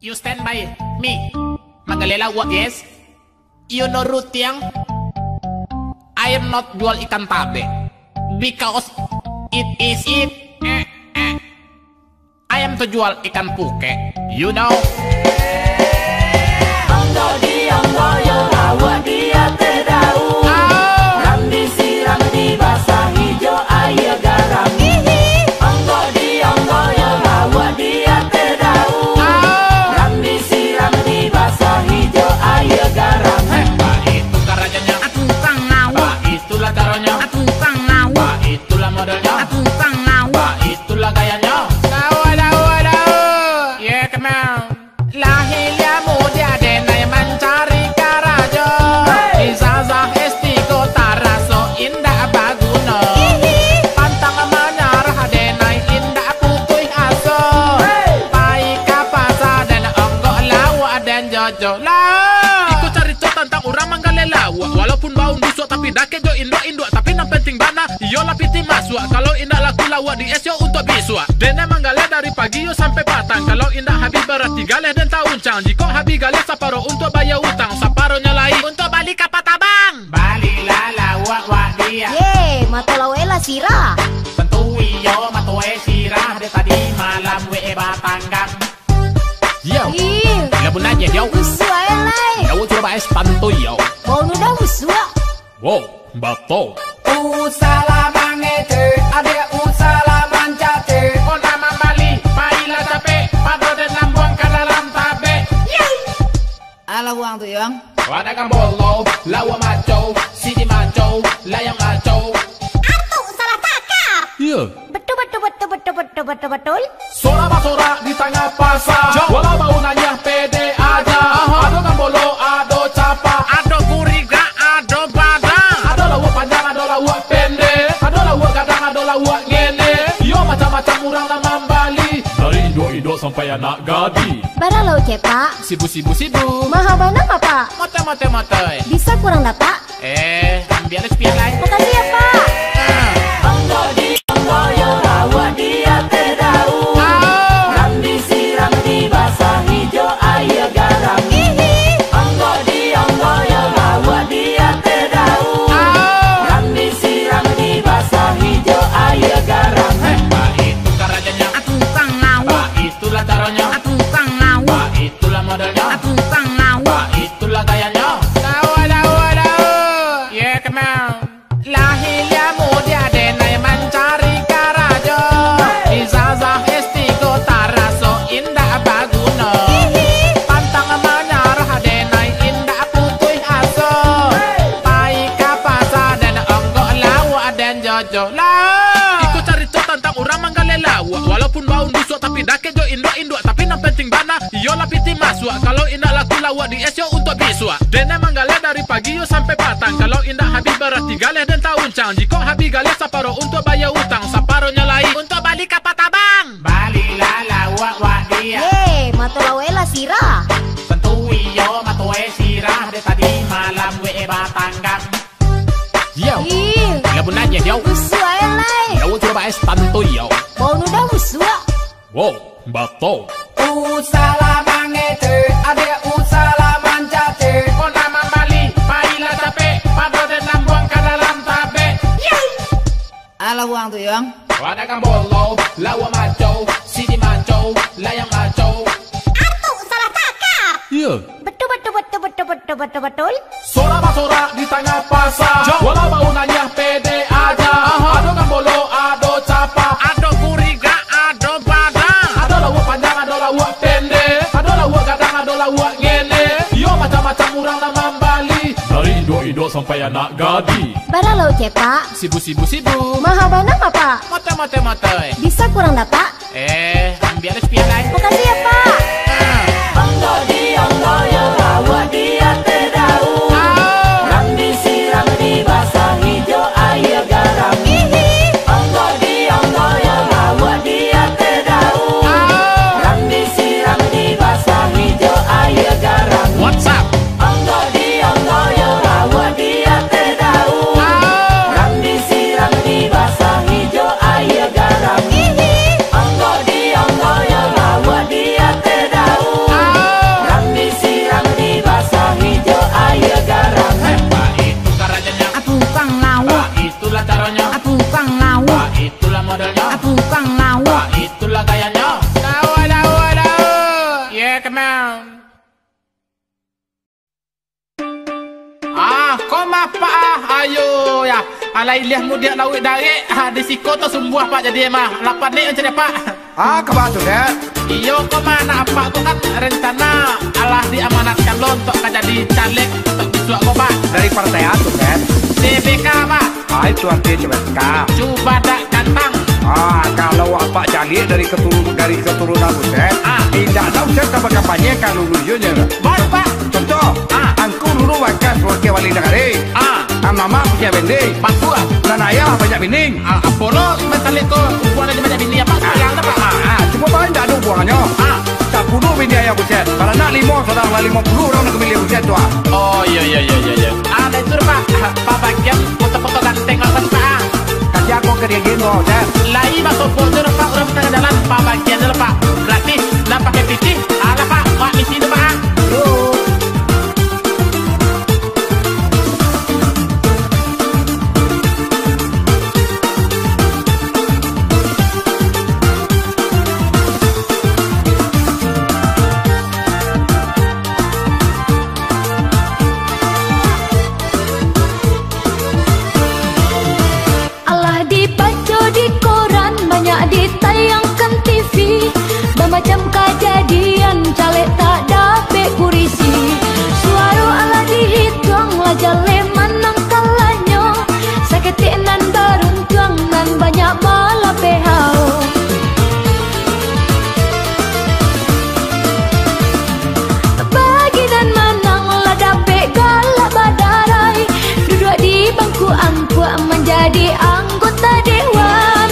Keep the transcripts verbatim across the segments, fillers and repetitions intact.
You stand by me. Manggaleh lauak, yes. You know Rutiang? I am not jual ikan tabe. Because it is it. Eh, eh. I am to jual ikan puke. You know? Onggok di onggok yo, lauak di ateh daun. Au. Lam disiram dibasahi jo aia garam. Onggok di onggok yo, lauak di ateh daun. Au. Lam disiram dibasahi jo aia garam. Heh, baitu karajonyo. Atukang ngawak. Baitulah caronyo. Atukang ngawak. Baitulah modelnyo. Atukang ngawak. Baitulah gayanyo. Dawa, dawa, dawa. Yeah, come on. Lah ilia mudiak denai mancari karajo. Ijazah S tigo taraso indak baguno. Pantang manyarah denai indak putuih aso. Pai ka pasa den onggok lauak den jojo lah. Iko carito tantang urang manggaleh lauak. Walaupun baun busuak tapi dakek jo induak-induak. Tapi nan penting bana, iyolah pitih masuak. Kalau indak laku lauak di es yo untuak bisuak. Denai manggaleh dari pagi yo sampai patang. Kalau indak habih barati galeh den tauncang. Jikok habih galeh saparo untuak bayia utang, saparonyo lai untuak bali kapal tabang. Balilah lauak wak dia. Ye, mato lauak e lah sirah. Tantu iyo mato e sirah, dek tadi malam we e batanggang. Yo. Ih. Lah bunanya yo. Busuak e lai. Yo, coba es tantu yo. Bau nudah busuak. Wow, bato. Usah lah mangecek, adiak usah lah mancacek. Kok nak mambali, pailah capek, pado den lambuang ka dalam tabek. Yay! Alah buang tu, Yang. Wadagang bolo, lauak maco, sidi maco, layang maco. Atuk salah takah. Iya. Betul, betul, betul, betul, betul, betul, betul. Sorak-basorak di tangah pasa. Yo. Walau bau nanyah pede aja. Aha. Ado gambolo, ado capa. Ado gurigak, ado bada. Ado lauak panjang, ado lauak pendek. Ado lauak gadang, ado lauak ngene. Iyo macam-macam urang nan mambali. Dari induak-induak sampai anak gadih. Bara lauak cepak. Sibu, sibu, sibu. Maha bana, Bapak. Motoi, motoi, motoi. Bisa kurang dapat? Eh, ambiak lah sapiah lai. Makasih ya, Pak. Ah. Onggok di onggok yo, lauak di ateh daun. Au. Lam disiram dibasahi jo aia garam. Ihi. Onggok di onggok yo, lauak di ateh daun. Au. Lam disiram dibasahi jo aia garam. Heh, baitu karajonyo. Atukang ngawak. Baitulah caronyo. Atukang ngawak. Baitulah modelnyo. Atukang ngawak. Baitulah gayanyo. Dawa, dawa, dawa. Yeah, come on. Lah ilia mudiak denai mancari karajo. Ijazah S tigo taraso indak baguno. Pantang manyarah denai indak putuih aso. Pai ka pasa den onggok lauak den jojo lah. Iko carito tantang urang manggaleh lauak. Walaupun baun busuak tapi dakek jo induak-induak. Tapi nan penting bana, iyolah pitih masuak. Kalau indak laku lauak di es yo untuak bisuak. Denai manggaleh dari pagi yo sampai patang. Kalau indak habih barati galeh den tauncang. Jikok habih galeh saparo untuak bayia utang, saparonyo lai untuak bali kapal tabang. Balilah lauak wak dia. Ye, mato lauak e lah sirah. Tantu iyo mato e sirah, dek tadi malam we e batanggang. Yo. Ih. Lah bunanya yo. Busuak e lai. Yo, coba es tantu yo. Bau nudah busuak. Wow, bato. Usah lah mangecek, adiak usah lah mancacek. Kok nak mambali, pailah capek, pado den lambuang ka dalam tabek. Yay! Alah buang tu, Yang. Wadagang bolo, lauak maco, sidi maco, layang maco. Atuk salah takah. Iya. Betul, betul, betul, betul, betul, betul, betul. Sorak-basorak di tangah pasa. Yo. Walau bau nanyah pede aja. Aha. Ado gambolo, ado capa. Ado gurigak, ado bada. Ado lauak panjang, ado lauak pendek. Ado lauak gadang, ado lauak ngene. Iyo macam-macam urang nan mambali. Dari induak-induak sampai anak gadih. Bara lauak cepak. Sibu, sibu, sibu. Maha bana, Bapak. Motoi, motoi, motoi. Bisa kurang dapat? Eh, ambiak lah sapiah lai. Makasih ya, Pak. Ah. Onggok di onggok yo, lauak di ateh daun. Au. Lam disiram dibasahi jo aia garam. Ihi. Onggok di onggok yo, lauak di ateh daun. Au. Lam disiram dibasahi jo aia garam. What's up? Onggok di onggok yo, lauak di ateh daun. Au. Lam disiram dibasahi jo aia garam. Ihi. Onggok di onggok yo, Alah iliah mudiak lauik darek, ha, di siko tasumbuah, Pak, jadi mah. Lapan ni mancari, Pak. Ah, ka baa tu, Sep? Iyo, ko mah anak apak tu kan rencana alah diamanatkan lo untuak ka jadi caleg untuak bisuak ko, Pak. Dari partai a tu, Sep? C B K, Pak. Ah, itu artinyo C B K. Cubadak Gantang. Ah, kalau apak caliak dari keturun-, dari keturunan Buset, ah, indak ado Buset ka bakampanye ka luluihnyo. Baru, Pak. Contoh, ah, angku dulu bakas wakil wali nagari. Ah. Ah, mamak punya bending. Batua. Dan ayah banyak bini. Ah, apo lo masalah ko hubungan aja banyak bini, apa sayang dah, Pak? Ah, cuma paling tak ada hubungannya. Ah. Sapuluah bini ayah Buset. Baranak limo, saudara lah limo puluah urang nak milih Buset tu, ah. Oh, iyo, iyo, iyo, iyo, iyo. Ah, dah itu, Pak. Pak bagian foto-foto ganteng, Pak, Pak. Kasi aku ke dia gini, Buset. Lai basobok tu, Pak, urang tangah jalan, Pak bagian tu, Pak. Gratis, dah pakai pitih. Alah, Pak, Pak misi tu, Pak. Yo. Alah dibaco di koran, banyak ditayangkan T V, bamacam kajadian, caleg tak dapek kurisi. Suaro alah dihituang, lah jaleh manang kalahnyo, saketek nan baruntuang, nan banyak balapeh hao. Bagi nan manang lah dapek galak badarai, duduak di bangku ampuak manjadi anggota dewan.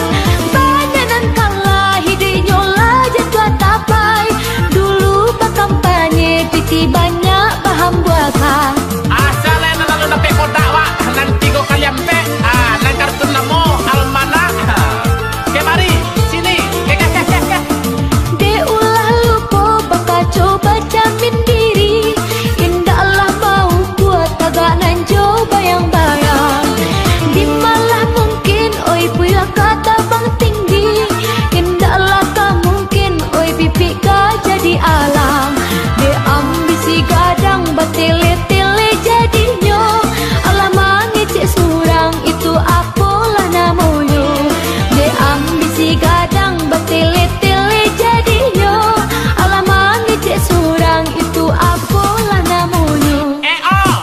Banyak nan kalah, iduiknyo lah jatuah tapai. Dulu bakampanye, pitih banyak bahambuakan. Asa lai nan lalu dapek kodak, Wak, nan tigo kali ampek, ah, nan kartun namo almanah. Kemari, sini. Dek ulah lupo bakaco bacamin diri, indaklah maukua tagak nan jo bayang-bayang. Dimalah mungkin, oi puyuah ka tabang tinggi, indaklah ka mungkin, oi pipik ka jadi alang. Dek ambisi gadang batele-tele jadinyo, alah mangecek surang itu apolah namonyo? Dek ambisi gadang batele-tele jadinyo, alah mangecek surang itu apolah namonyo? Eh, oh!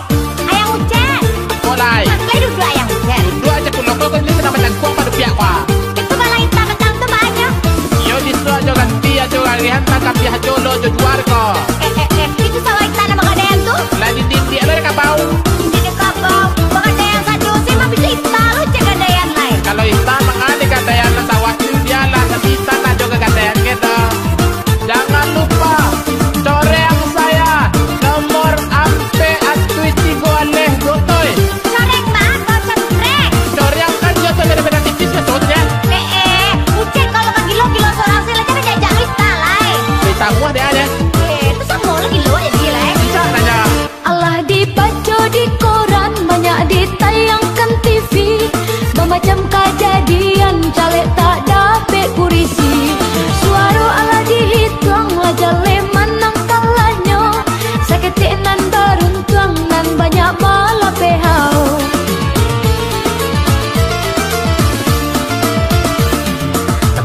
Ayang Ucen! Apo lai? Makai duduak Ayang Ucen. Duduak aja kuno, kau ni sadang bacangkuang pado piak kua. Itu bala hitam macam tu banyak. Iyo, disuak jo ganti ajo galihan, tatapi ajo lo jo juar ko. Eh, eh, eh, itu sawah hitam nan bagadaian tu? Lah di dindiak lo dek kabau. Dindiak dek kabau. Bagadaian sajo, se mah bisa hitam lo cek gadaian lai. Kalau hitam, mangade gadaian nan sawah tu, bialah, tapi hitam lah jo gadaian keto. Jangan lupa, coreng saya, nomor ampek atuih tigo aleh dotoi. Coreng mah, kau cempreng. Coreng kan dia tu beda-beda tipis ya, sotnya. Eh, eh, Ucen kalau ka gilo, gilo sorang se lah, jangan diajak kita lai. Cerita muah dia aja. Eh, itu samo lah gilo jadi lai. Bisa nanya. Alah dibaco di koran, banyak ditayangkan T V, bamacam kajadian, caleg tak dapek kurisi. Suaro alah dihituang, lah jaleh manang kalahnyo, saketek nan baruntuang, nan banyak balapeh hao.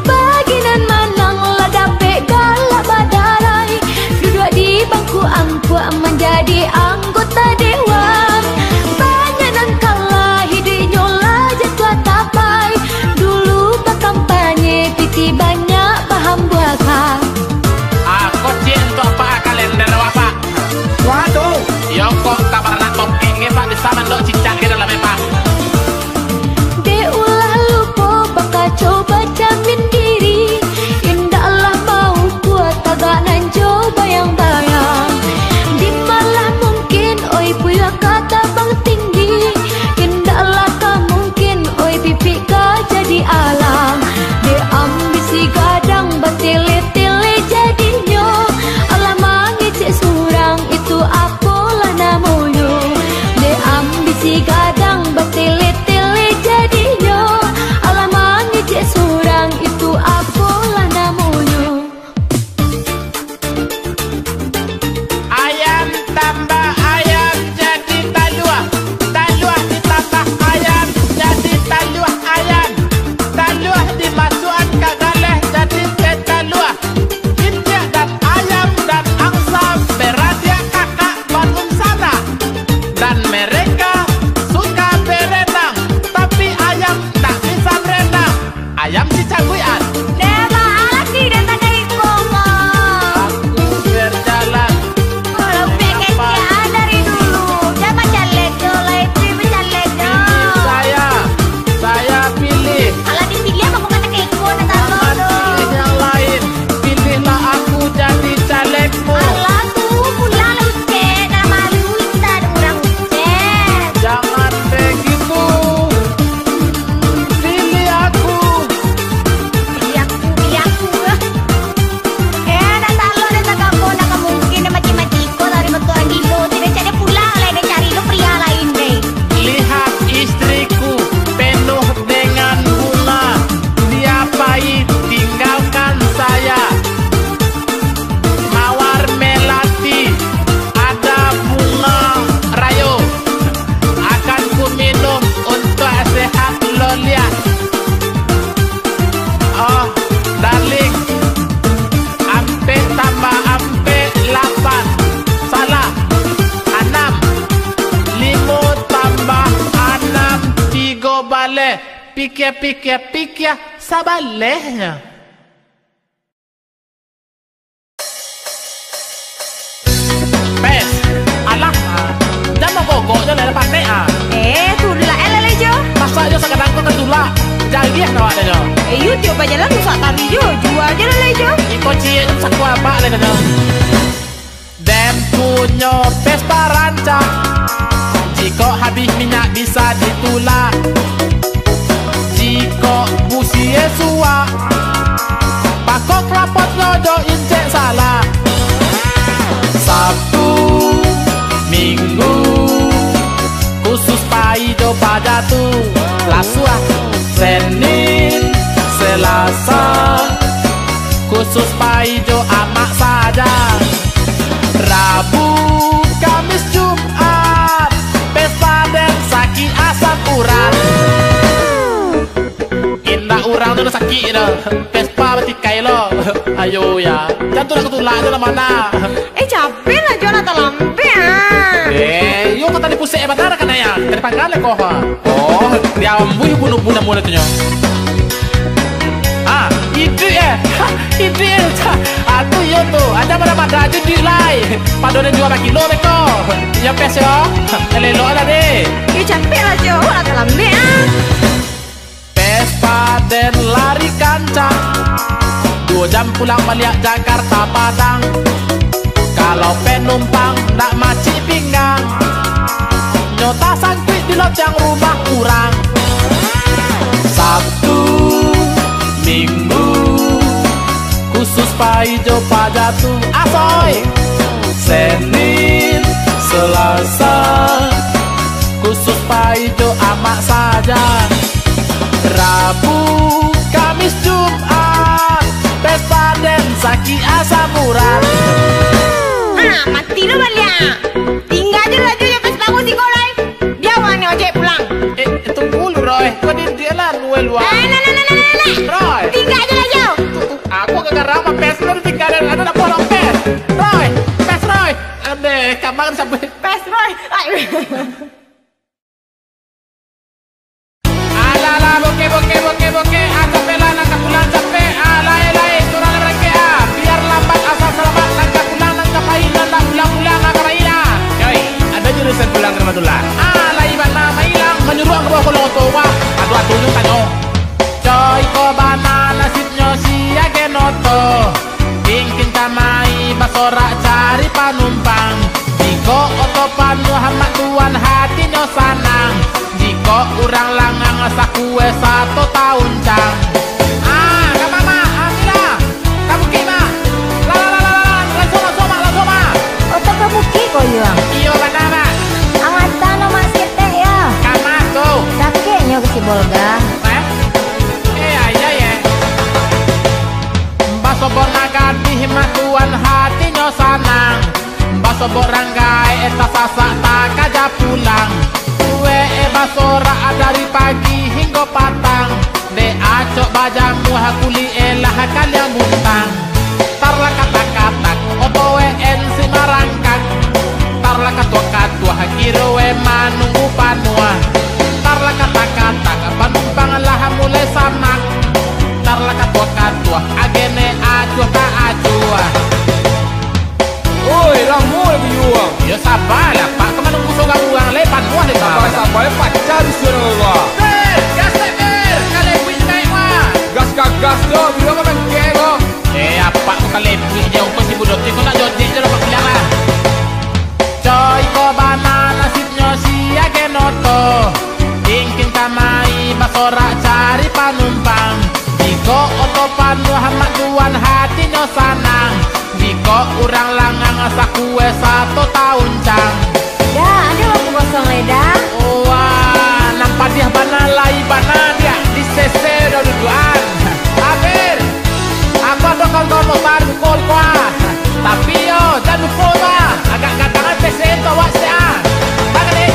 Bagi nan manang lah dapek galak badarai, duduak di bangku ampuak manjadi anggota dewan. Banyak nan kalah, iduiknyo lah jatuah tapai. Dulu bakampanye, pitih banyak bahambuakan. Ah, kocik untuak Pak kalender awak, Pak. Wah, tu. Iyo, kok kabar anak tokek nge, Pak, bisa mandok cicak ke dalam, eh, Pak. Dek ulah lupo bakaco bacamin diri, indaklah maukua tagak nan jo bayang-bayang. Dimalah mungkin Pikia-pikia-pikia sabalehnyo. Pes, alah, ah. Jan mogogok jo lah, panek, ah. Eh, tulak eh, lalai jo. Masak jo sagadang ko katulak. Jariah awak dah jo. Eh, iyo, tiok bajalan rusak tali jo. Jua jo, lalai jo. Iko ciek sakua abak lah dah jo. Den punyo Vespa rancak, jikok habih minyak bisa ditulak. Jikok busie suak, pakok lapotnyo jo incek salah. Sabtu, Minggu, khusus pai jo paja tu. Lasuah, Senin, Selasa, khusus pai jo amak saja. Rabu, Kamis, Jumat, Vespa den sakik asam urat. Indak urang tu lah sakik dah. Vespa batikai lo. Ayo ya. Jan tulak-tulak tu lah mana. Eh, capek lah jo, lah talambek ah. Eh, yo kau tadi pusek eh, bana kan ya? Tadi panggang le kau ha. Oh, dia ambuih bunuh-bunuh mula tu nyo. Ah, iduik eh. Ha, iduik eh. Ah, tu yo tu. Ada mana-mana aja duit lai. Pado dan jual bakilo beko. Ya pes yo. Elok lah deh. Eh, capek lah jo, lah talambek ah. Vespa den lari kancang, duo jam pulang baliak Jakarta Padang. Kalau penumpang ndak macik pinggang, nyo tasangkuik di locang rumah urang. Sabtu, Minggu, khusus pai jo paja tu. Asoi, Senin, Selasa, khusus pai jo amak saja. Rabu, Kamis, Jumat, Vespa den sakik asam urat. Ah, mati lo baliak. Tingga jo lah jo, yo Vespa ko siko lai. Bia wak ni ojek pulang. Eh, tunggu lu, Roy. Kau di dia lah, lu, lu. Eh, nah, nah, nah, nah, nah, nah. Roy. Tingga jo lah jo. Tuh, tuh, aku agak garang mah pes lu tingga dan ada nak porong pes. Roy, pes Roy. Ade, kamar sampai. Pes Roy. Ai. Alah, alah, boke, boke, boke, boke. Ah, capek lah, nak ka pulang, capek. Ah, lai, lai, surang lah barangkek, ah. Biar lambat, asal salamat, nak ka pulang, nak ka pai, nak, nak pulang, pulang, nak ka pai lah. Yoi, ada jurusan pulang ke Rahmatullah. Ah, lai bana, mailang, manyuruak ka bawah kolong oto, wah. Aduh, aduh, nyo tanyo. Coy, ko bana nasibnyo si agen oto. Ingkin ka mai basorak cari panumpang. Jikok oto panuah, mak tuan hatinyo sanang. Jikok urang langang sakue sato tauncang. Ah, ka ma, Mak? Ah, Mila. Ka bukik, Mak. Lah, lah, lah, lah, lah, lah. Langsuang, langsuang, Mak, langsuang, Mak. Oto ka bukik ko, Yuang? Iyo, bana, Mak. Angatan no, Mak, saketek, yo. Ka ma tu? Sakeknyo ka si Bolga. Eh? Eh, ayah, eh. Basobok nan gadih, mak tuan hatinyo sanang. Basobok ranggai, eh, tasasak takaja pulang. Kue, eh, basorak dari pagi hinggo patang. Dek acok bajamuah, kulik, eh, lah kaliang buntang. Tarlah katak-katak, oto W N si marangkak. Tarlah katuah-katuah, kiro we manunggu panuah. Tarlah katak-katak, panumpang lah mulai samak. Tarlah katuah-katuah, agen e acuah tak acuah. Oi, lamo lagi, Yuang. Yo, sabalah, Pak. Ka manunggu surang urang lai, panuah lai, Pak. Sabar, sabar, eh, pacah di surang, Pak. Ber, gas, Ber. Kalai buih naik, Pak. Gas ka gas, doh. Bilo ka bangke, doh. Eh, apak ko ka lebuik je, ongkos ibu dotik ko nak jojek je lah, Pak, bilang lah. Coy, ko bana nasibnyo si agen oto. Ingkin ka mai basorak cari panumpang. Jikok oto panuah, mak tuan hatinyo sanang. Jikok urang langang sakue sato tauncang. Da, ado wakatu kosong lai, Da? Wah, nan padiah bana lai bana diak, di sese dah dudukan. Abir, aku ado kawan-kawan motor di kol ko ah. Tapi yo, jan lupo bah, agak gadangan pesen tu awak siak ah. Bang Ade.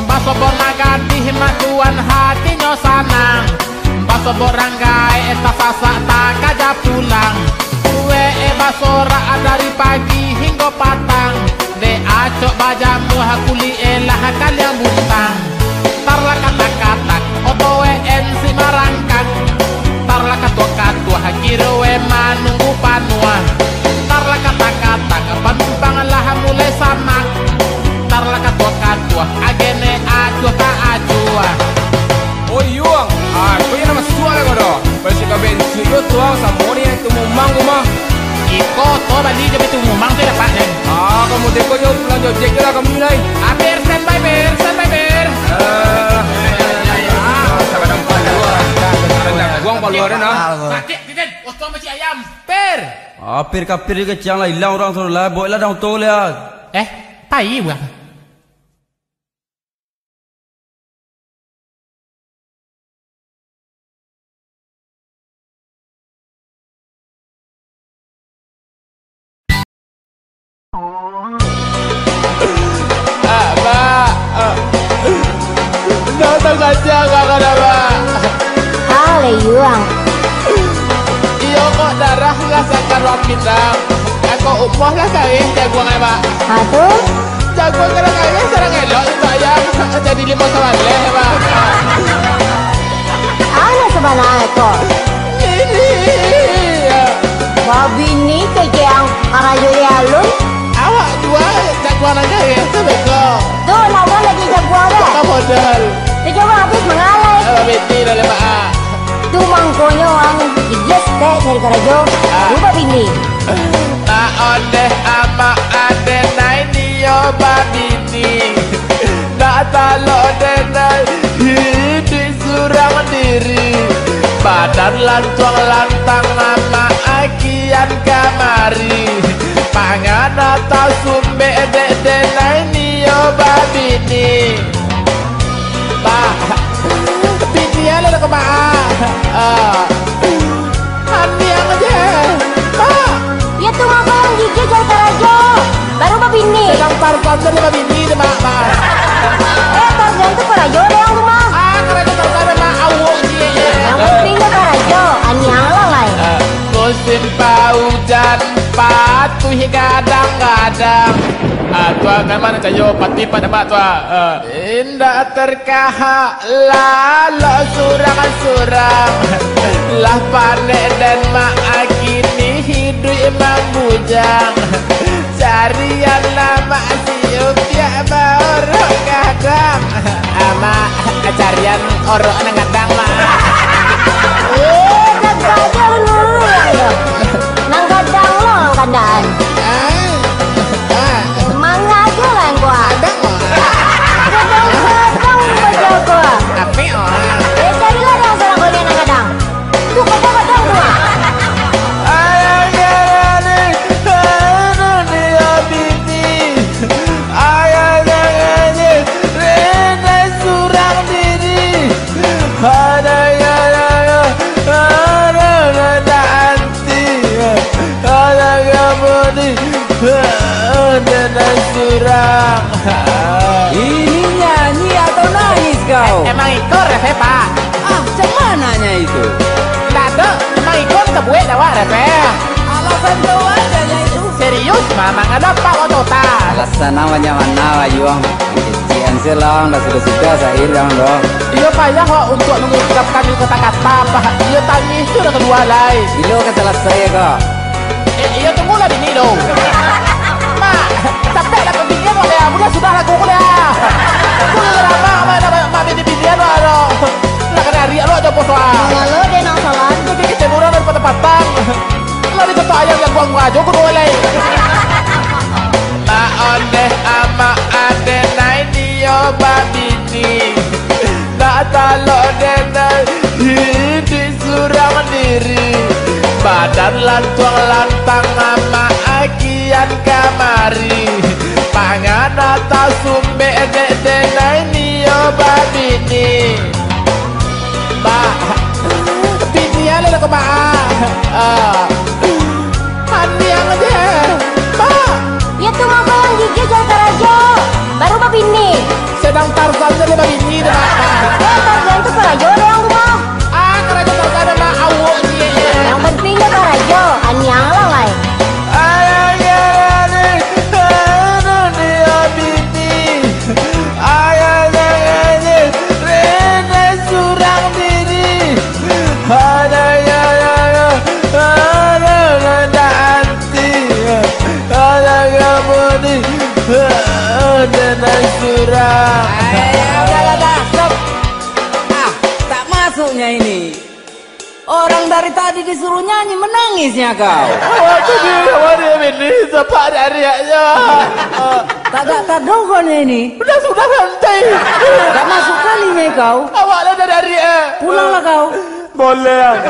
Basobok nan gadih, mak tuan hatinyo sanang. Basobok ranggai, eh, tasasak takaja pulang. Kue, eh, basorak dari pagi hinggo patang. Dek acok bajamuah, kulik, eh, lah kaliang buntang. Tarlah katak-katak, oto W Bali je, itu ngumang tu dapat, kan? Ah, kamu teko jo pulang jo jek je lah kamu ni, lai. Ah, Ber, standby, Ber, standby, Ber. Eh, ah, buang paluar dah, nah. Pakai, Titen, potong macam ayam. Ber. Ah, Ber, kapir je kecang lah, hilang urang tu lah, bawa lah dang tu lah. Eh, pai buang. Ah, Mak. Ah. Ndak sangaja, Kak, kada, Mak. Ah, Leyuang. Iyo kok darah rasakan wak pinang. Ako umah lah kareh jaguang ai, Mak. Ha, tu? Jaguang kalau kareh sarang elok itu ayam jadi limau sabaleh, Mak. Anu sabananyo ko? Ini. Babini kecek ang karajo di alun. Awak jua jaguang nan kareh tu beko. Tu, nak buang lagi jaguang dah. Apa modal? Tu coba habis mangalai. Babini dah lemak, ah. Tu mangkonyo ang gigis dek cari karajo, ah, baru babini. Nak ondeh amak ade nai nio babini. Nak talok de nai hiduik surang diri. Badan lantuang lantang amak akian kamari. Pangan atau sumbek dek de nai nio babini. Mak, bini lah ko, Mak. Ah. Aniang je, Mak. Ya tu mangko ang gigih jauh karajo, baru babini. Sedang Tarzan tu dia babini tu, Mak, Mak. Eh, Tarzan tu karajo dek ang tu, Mak. Ah, karajo Tarzan, Mak. Awok ciek je. Yang penting dia karajo, aniang lah lai. Ah, musim paujan, patuih gadang-gadang. Ah, tu ah, memang nak cayo pati pak demak tu ah. Ah. Indak terkahak lalok surang-surang. Lah panek den mak akini hiduik mambujang. Carian lamak siupiak baorok gadang. Amak, carian orok nan gadang, Mak. Eh, gadang dulu ya, yo. Nan gadang lo, nan gadang. Ah. Ah. Mangajo lah angku ah. Gadang, oh. Gadang-gadang bajo ko ah. Ape, oh? Eh, carilah dang surang kuliah nan gadang. Tu kau gadang tu ah. Ayah, ayah, ayah, ayah, ayah, ayah, surang diri. Ada, ada, ada, ada, ada, ada, anti. Ada kamu di, ada surang. Ini nyanyi atau nangis kau? Emang iko ref, Pak? Ah, macam mananya itu? Ndak ado, emang iko tabuek dek awak ref. Alasan kau aja itu. Serius, Mamang, ada apa kau total? Alasan awak nyaman awak, Yuang. Kecian se lah, ndak sudah-sudah sair dang doh. Iyo payah wak untuak mangungkapkan kata-kata, Pak. Iyo tangih tu dah kalua lai. Bilo ka salasai ko? Eh, iyo tunggulah bini tu. Mak, capek lah pambinian wak dah. Bulan sudah lagu ko dah. Bulan lama, Mak, dah, Mak, bini-binian wak dah. Lah kana ariak lo aja poso ah. Mangalo deh nang salah. Jadi kecen urang dari patang-patang. Lah ditotok ayam jaguang ajo ko doh lai. Nak ondeh amak ade nai nio babini. Nak talok de nai hiduik surang diri. Badan lantuang lantang amak akian kamari. Pangan atau sumbek dek de nai nio babini. Mak, bini ale lah ko, Mak. Ah. Aniang je, Mak. Ya tu mangko ang gigih jauh karajo, baru babini. Sedang Tarzan tu dia babini tu, Mak. Eh, Tarzan tu karajo doang tu, Mak. Ah, karajo Tarzan, Mak. Awok ciek je. Yang penting dia karajo, aniang lah lai. Ayah, ayah, ayah, ayah, ayah, bini. Ayah, ayah, ayah, ayah, Rene surang diri. Ada, ya, ya, ya, ada, ada, anti. Ada, kamu di, ada, surang. Eh, udahlah, dah, stop. Ah, tak masuknya ini. Orang dari tadi disuruh nyanyi, menangisnya kau. Awak tu di, awak di, Nampak dek ariaknyo. Tagak tadong kau ni, ni. Sudah, sudah, santai. Tak masuk kali ni kau. Awak lah dari ariak, eh. Pulanglah kau. Boleh.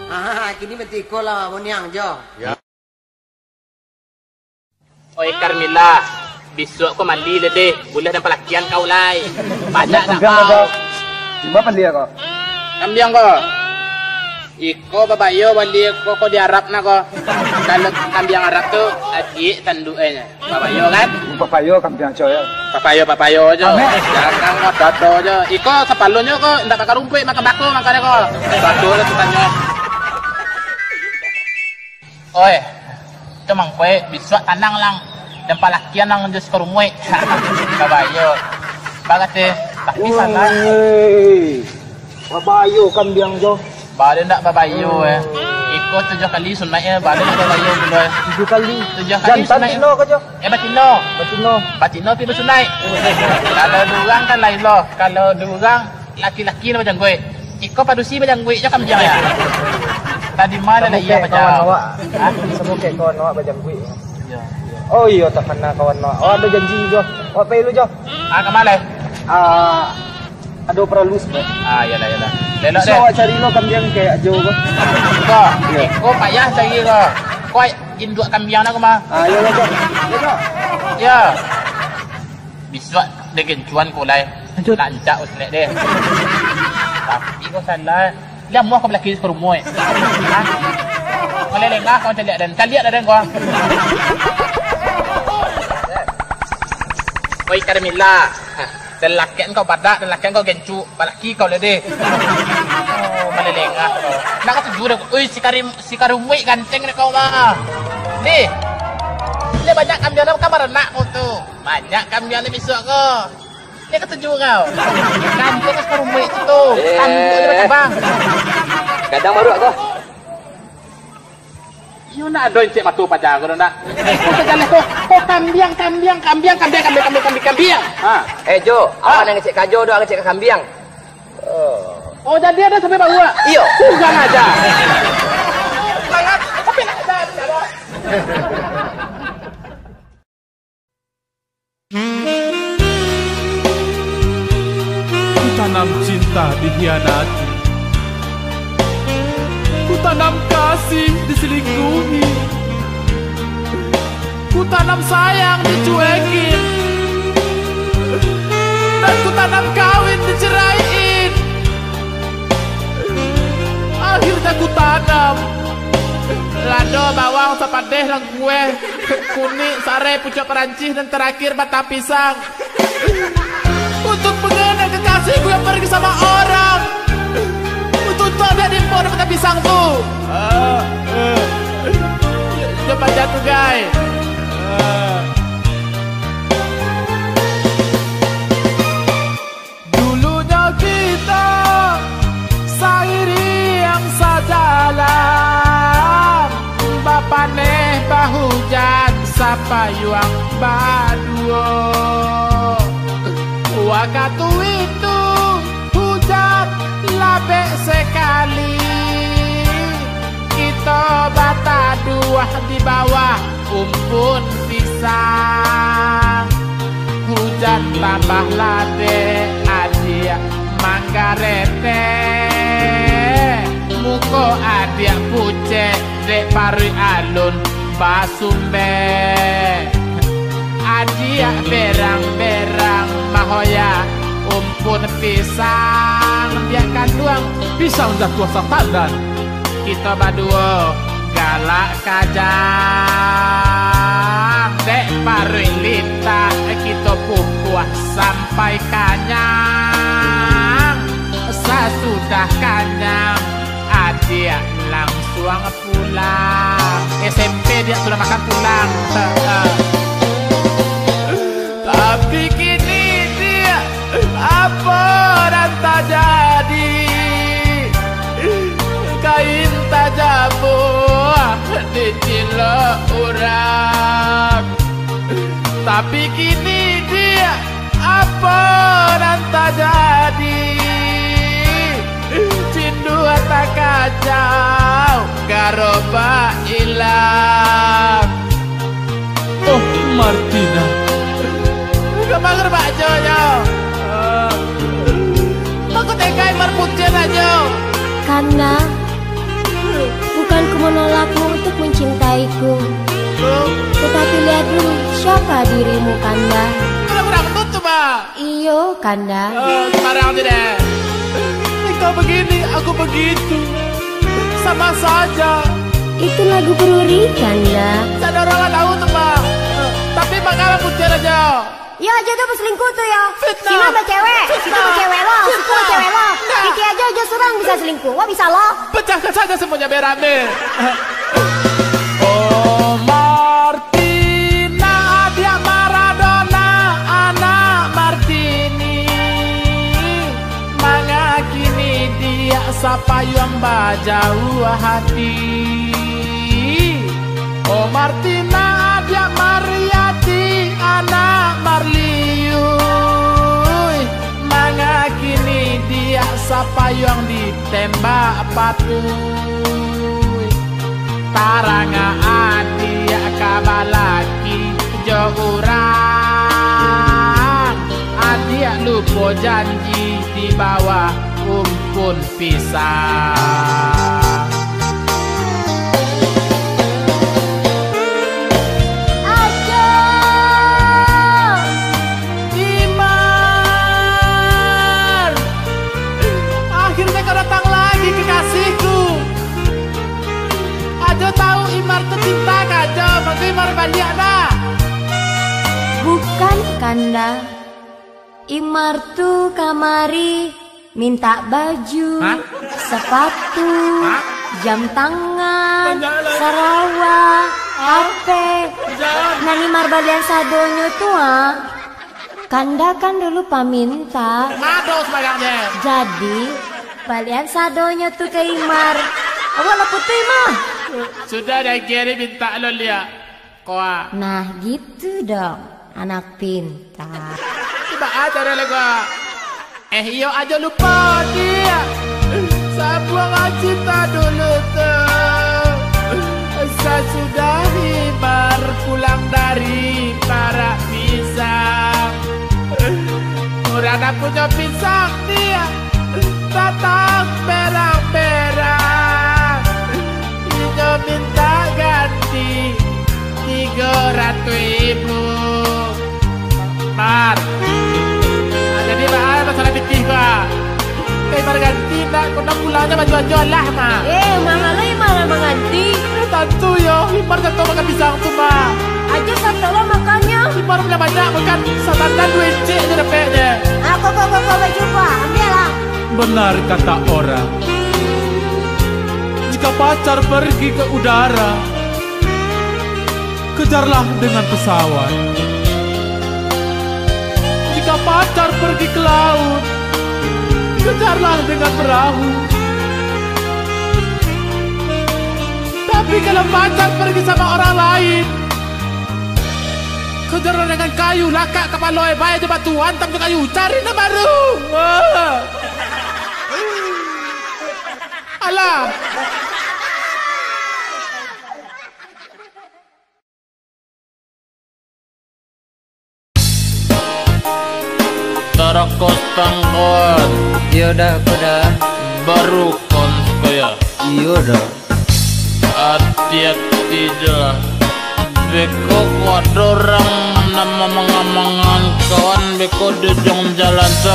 Ah, kini batiko lah, moniang jo. Oi Carmila, bisuak ko mandi lah deh, buliah dan palakian kau lai. Banyak nak kau. Cuma pandi ko. Kambiang ko. Iko babayo bali ko, ko di Arab na ko. Kalau kambiang Arab tu, agiak tanduaknyo. Papayo kan? Papayo kambiang coy. Papayo, papayo jo. Amek. Jangan ko toto jo. Iko sapalunyo ko ndak makan rumpuik, makan bako makan ko. Bako lah tukanyo. Oi, itu mangkoi bisuak tanang lang. Dan palakian lang jo sikarumuik. Papayo. Bagateh. Tapi salah. Woi. Babayo kambiang jo. Baliau ndak babayo, eh. Iko tujuah kali sunaik, eh. Baliau ndak babayo pulo, eh. Tujuah kali. Tujuah kali. Jantan sunaik. Tino ko jo? Eh, batino. Batino. Batino pi basunaik. Kalau di urang kan lain lo. Kalau di urang laki-laki nan bajangguik. Iko padusi bajangguik jo kambiang ya. Tadi malam lah iya kawan awak. Hah? Samo kayak kawan awak bajangguik. Iya, iya. Oh iya, tak pernah kawan awak. Awak ada janji jo. Awak pai lu jo. Ah, ka ma lai? Ah, Ado paralu saketek. Ah, iyolah, iyolah. Lelok deh. Awak cari lo kambiang kayak jo ko. Ko, iya. Ko payah cari ko. Ko induak kambiang nak ko mah. Ah, iyolah, Cok. Iya, Cok. Iya. Bisuak dek gencuan ko lai. Lanjut. Nak encak ko selek deh. Tapi ko salah. Dia muah ko balaki sekarumoi. Hah? Ko lelengah ko caliak den. Caliak den ko. Oi, Carmila. Hah. Dan lakek kau badak, dan lakek kau gencuk, balaki kau lah deh. Oh, malelengah kau. Nak kau tuju dah. Ui, si Karim, si Karumuik ganteng dek kau mah. Deh. Dia banyak kambiang dalam kamar anak kau tu. Banyak kambiang dalam bisuak kau. Dia kau tuju kau. Ganteng si Karumuik tu. Eh. Tanduk dia macam bang. Gadang baruak kau. Iyo, ndak ado encik mato paja ko, ndak? Ko sajaleh ko, ko kambiang, kambiang, kambiang, kambiang, kambiang, kambiang, kambiang. Ha. Eh, Jo, awak nan ngecek ka Jo, dak ngecek ka kambiang. Oh, jadi ado sampai bawah? Iyo. Kurang aja. Sangat, tapi nak aja, aja. Ku tanam cinta dikhianati. Ku tanam kasih diselingkuhi. Ku tanam sayang dicuekin. Dan ku tanam kawin diceraiin. Akhirnya ku tanam lado, bawang, sapadeh, langkueh, kunik, sareh, pucuak Perancih, dan terakhir batang pisang. Untuk mengenang kekasihku yang pergi sama orang. Untuk tak ada di pohon batang pisang tu. Ah, eh. Cepat jatuh, guys. Ah. Dulunyo kito sairiang sajalan, bapaneh bahujan sapayuang baduo. Wakatu itu hujan labek sakali, kito bataduah di bawah umpun pisang. Hujan tambah ladek, adiak manggaretek. Muko adiak pucek, dek paruik alun basumbek. Adiak berang-berang mahoya umpun pisang, diak kanduang. Pisang jatuah satandan. Kito baduo galak kajang, dek paruik litak kito pupuah sampai kanyang. Sasudah kanyang, adiak langsuang pulang. S M P diak sudah makan pulang. Tapi kini diak, apo nan tajadi? Kain tajabuah dicilok urang. Tapi kini diak, apo nan tajadi? Cindua takacau, garobak ilang. Oh, Martina. Ka ma garobak Jo, Jo? Mako tegai marpucin ajo. Karena Iku. Tetapi lihat dulu, siapa dirimu, Kanda? Kurang-kurang tutup, Pak. Iyo, Kanda. Eh, sembarang aja deh. Engkau begini, aku begitu. Sama saja. Itu lagu Peruri, Kanda. Tidak ada orang lah tahu tuh, Pak. Tapi Pak kalah putar aja. Iyo, Ajo tu baselingkuh tu, yo. Fitnah. Sina bacewek. Fitnah. Sina bacewek lo. Fitnah. Siko bacewek lo. Nah. Kiki Ajo, Ajo surang bisa selingkuh. Wah, bisa lo. Pecahkan saja semuanya berame. Oh, Martina, adiak Maradona, anak Martini. Mangakini diak sapayuang bajauah hati. Oh Martina, adiak Mariati, anak Marliui, mangakini diak sapayuang ditembak patuih. Tarang adiak ka balaki jo urang, adiak lupo janji di bawah umpun pisang. Ajo! Imar! Akhirnya kau datang lagi, kekasihku. Ajo tahu Imar tu cinta ka Ajo, mangko Imar baliak dah. Bukan, Kanda. Imar tu kamari mintak baju, Hah? Sapatu, Hah? Jam tangan, Banyak lah. Sarawa, Hah? H P. Jangan. Nan Imar balian sadonyo tu, ah. Kanda kan dulu paminta. Ngado sembarang je. Jadi, balian sadonyo tu ka Imar. Awak lah putuih mah. Sudah dah kiri minta lo liak. Koa. Nah, gitu dong, anak pintar. Tiba aja dah lagu. Eh, iyo Ajo lupo, Diak. Sabuang cinta dulu tu. Sasudah Imar pulang dari parak pisang. Urang dah punyo pisang, Diak. Datang perang-perang. Inyo minta ganti tigo ratuih ribu. Mar. Nah, jadi, Mar, masalah pitih, Mar. Eh, Mar ganti, nak, kau nak pulang, nak baju-baju lah, Mar. Eh, mahal lah, Mar, Mar ganti. Eh, tantu, yo. Mar jatuah makan pisang tu, Mar. Ajo sato lah makannyo. Mar punya banyak makan, satandan duit cik je dapek je. Ah, kau, kau, kau, kau baju, Mar. Ambil lah. Benar kata orang, jika pacar pergi ke udara, kejarlah dengan pesawat. Jika pacar pergi ke laut, kejarlah dengan perahu. Tapi kalau pacar pergi sama orang lain, kejarlah dengan kayu, lakak kapalo, eh, bae jo batu, antam jo kayu, cari nan baru. Ah. Alah. Tarakos tangkoan. Iyo dah, ko dah. Baru kon kaya. Iyo dah. Ati-ati je lah. Beko ko ado urang nan mamangan-mangan kawan beko di ujuang jalan tu.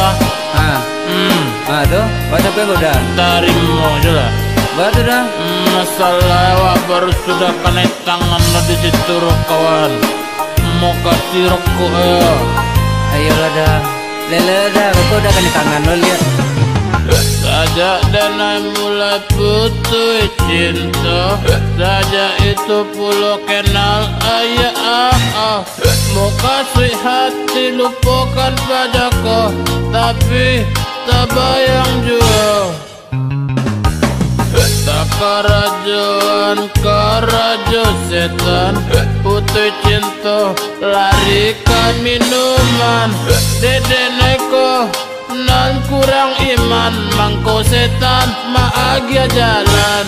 Ha. Hmm. Ha tu, baco pe ko dah. Tarimo je lah. Baco dah. Masalah awak baru sudah kanai tangan lah di situ, kawan. Mukasuik rokok yo. Ayolah dah. Lele dah, rokok dah kanai tangan lo liak. Sajak denai mulai putuih cinto, sajak itu pulo kenal ayah, ah, ah. Mukasuik hati lupokan pado ko, tapi tabayang juo. Takarajoan karajo setan, putuih cinto lari ka minuman. Dedek neko nan kurang iman, mangko setan maagiah jalan.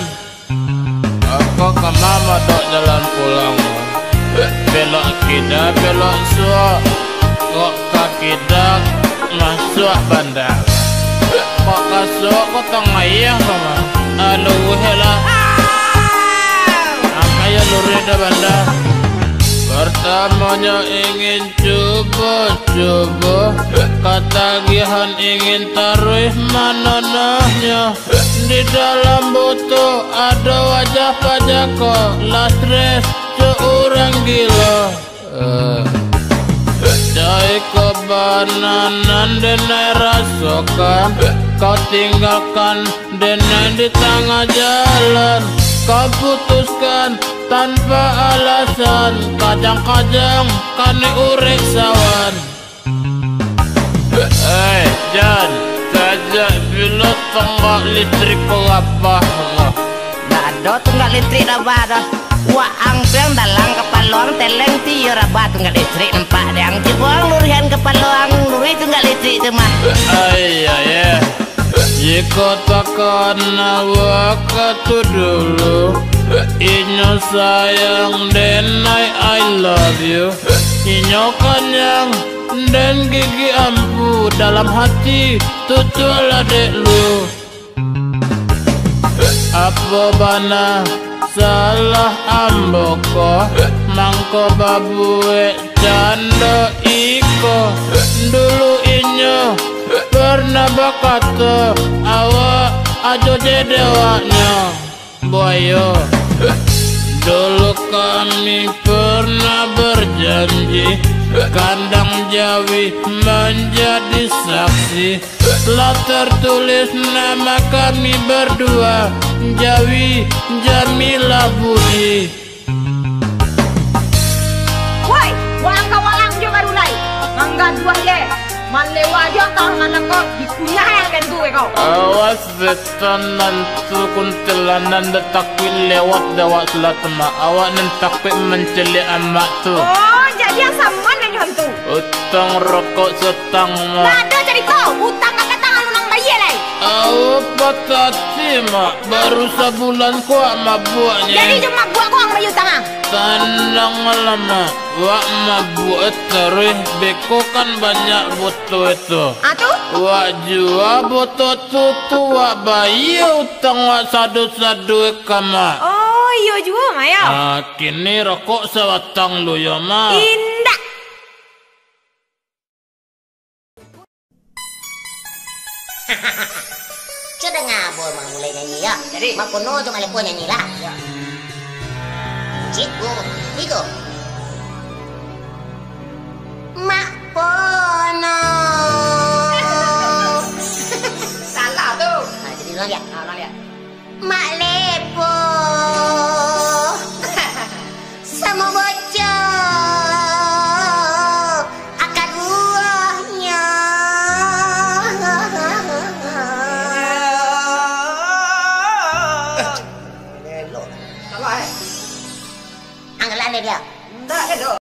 Ako ka ma madok jalan pulang. Belok kida, belok suok. Kok ka kida, masuak bandar. Kok ka suok, kok tangah iya ka ma. Aluh lah. Angkai Jalur dah banda. Pertamonyo ingin cubo-cubo, katagihan ingin taruih manonohnyo. Di dalam buto ado wajah pajako, lah stres cok urang gilo. Eh, cai ko bana nan denai rasokan, kau tinggalkan denai di tangah jalan, kau putuskan tanpa alasan, kajang-kajang kani urek sawan. Eh, Jan, sajak bilo tunggak listrik ko rabah lah? Ndak ado tunggak listrik rabah doh. Wak ang tu yang dalam kapalo ang teleng ti iyo rabah tunggak listrik nampak dek ang. Cubo ang luruihan kapalo ang, luruih tunggak listrik tu mah. Ai, ai, eh. Jikok takana wakatu dulu, inyo sayang denai I love you. Inyo kanyang den gigi ampu, dalam hati tutualah dek lu. Apo bana salah ambo ko, mangko babuek cando iko? Dulu inyo pernah bakato, awak ajo je dewaknyo. Buayo. Dulu kami pernah berjanji, kandang jawi manjadi saksi. Lah tertulis nama kami berdua, Jawi Jamilah Budi. Woi, walang ka walang jo baru lai. Manggaduah je. Malewa jo antah nan ko dikunyah yang kentu ko. Awas setan nan tu kuntilanak, ndak takuik lewat dek awak sulah tu, Mak. Awak nan takuik mancaliak amak tu. Oh, jadi yang sama dengan hantu. Utang rokok satang, Mak. Ndak ado carito, utang ka datang alun ang bayia lai. Awak patah ati, Mak. Baru sabulan ko wak mabuaknyo. Jadi jo mabuak ko ang bayia utang ang? Tananglah, Mak. Wak mabuak taruih, beko kan banyak botol tu. Ah, tu? Wak jua botol tu, tu wak bayia utang wak sado-sado ka, Mak. Oh, iyo juo, Mak, yo. Ah, kini rokok sabatang lu yo, Mak. Indak. Cubo danga, Boy, Mak mulai nyanyi, yo. Jadi? Mak Pono jo Mak Lepo nyanyi lah. Yo. Ciku, tigo. Mak Pono. Salah tu. Ha, jadi ulang liak. Ha, ulang liak. Mak Lepo. Samo bocah akar buahnyo. Elok. Salah, eh? Anggalan dek dia. Ndak, elok.